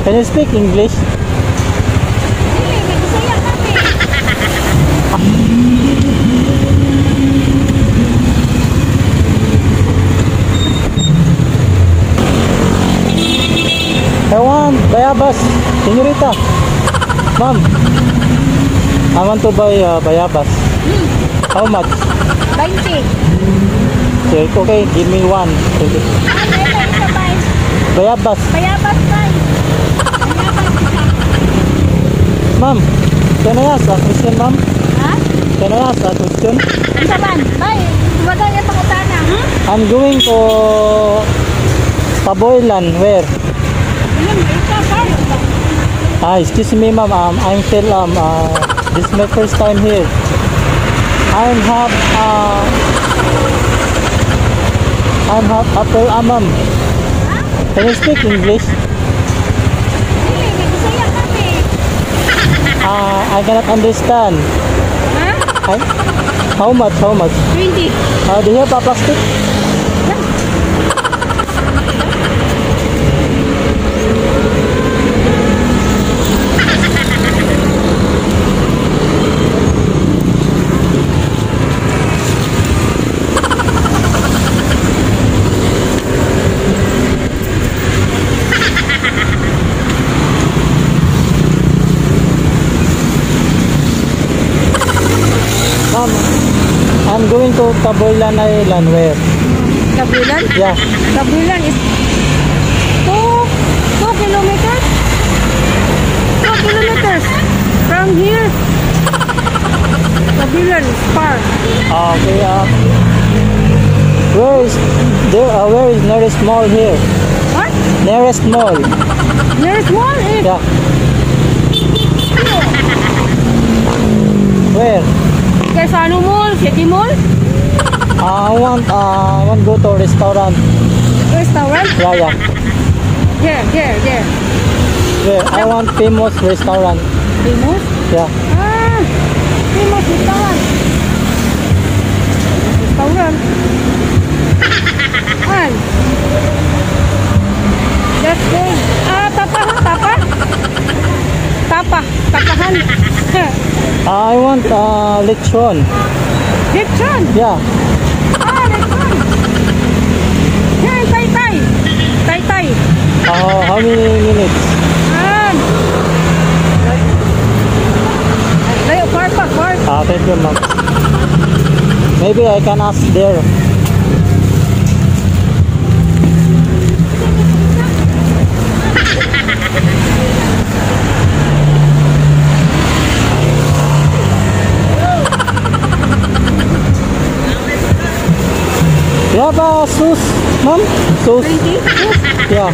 Can you speak English? Dili, nag-Bisaya kami. I want bayabas, señorita. Ma'am, I want to buy bayabas. How much? 20. Okay, okay, give me one. Thank you. Ano ito, isa bay? Bayabas. Bayabas bay. Bayabas isa. Ma'am, can I ask a question, ma'am? Ha? Can I ask a question? Unsa man? Bay, wala yung pangutana. Hmm? I'm going to Tabuelan. Where? Ayun, ikaw, bay. Ah, excuse me, ma'am. I'm still this is my first time here. I'm have apple, ma'am. Can you speak English? Dili, nag-Bisaya kami. I cannot understand. Ha? How much? How much? 20. Do you have a plastic? Ma'am, I'm going to Tabuelan Island. Where? Tabuelan? Yeah. Tabuelan is 2 kilometers? 2 kilometers from here. Tabuelan is far. Okay. Where is there? Where is nearest mall here? What? Nearest mall. Nearest mall is Yeah. Where? Gaisano Mall, City Mall, I want go to restaurant. Restaurant. Yeah. There, there, there. Where? I want famous restaurant. Famous? Yeah. Ah, famous restaurant. Restaurant. An? That's good. Ah, tapa, tapa. Tapa, tapahan. I want lechon. Lechon. Yeah. Ah, lechon. Here in Taytay. Taytay. How many minutes? Ah. Layo, far pa, far. Ah, thank you, ma'am. Maybe I can ask there. You have a sauce, ma'am? Sauce? 20? Yeah.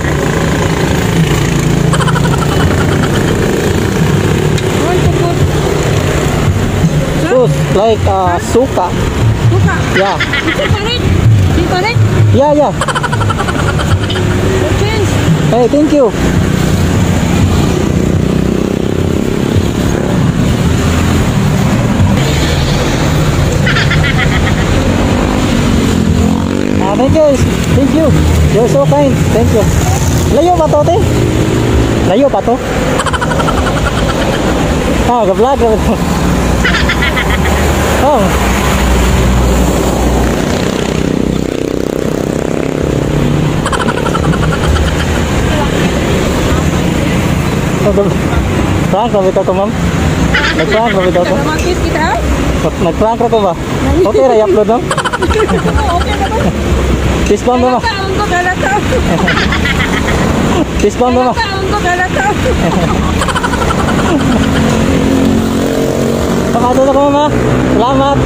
Want to put Sauce, like suka. suka. Yeah. Separate. Separate. Yeah. Change. Hey, thank you. Ah, thank you. Thank you. You're so kind. Thank you. Layo pa to, te? Layo pa to? Ah, ga-vlog ra to. Oh. Prank ra bitaw to, ma'am? Nag-prank ra bitaw to? Nagkis kita? Nag-prank ra to ba? Okay ra i-upload, ma'am? Okay na ba? Fist bump na ba? Galata, ko galata. Fist bump na ba? Galata, ko galata. Pakato na ko, ma'am. Salamat.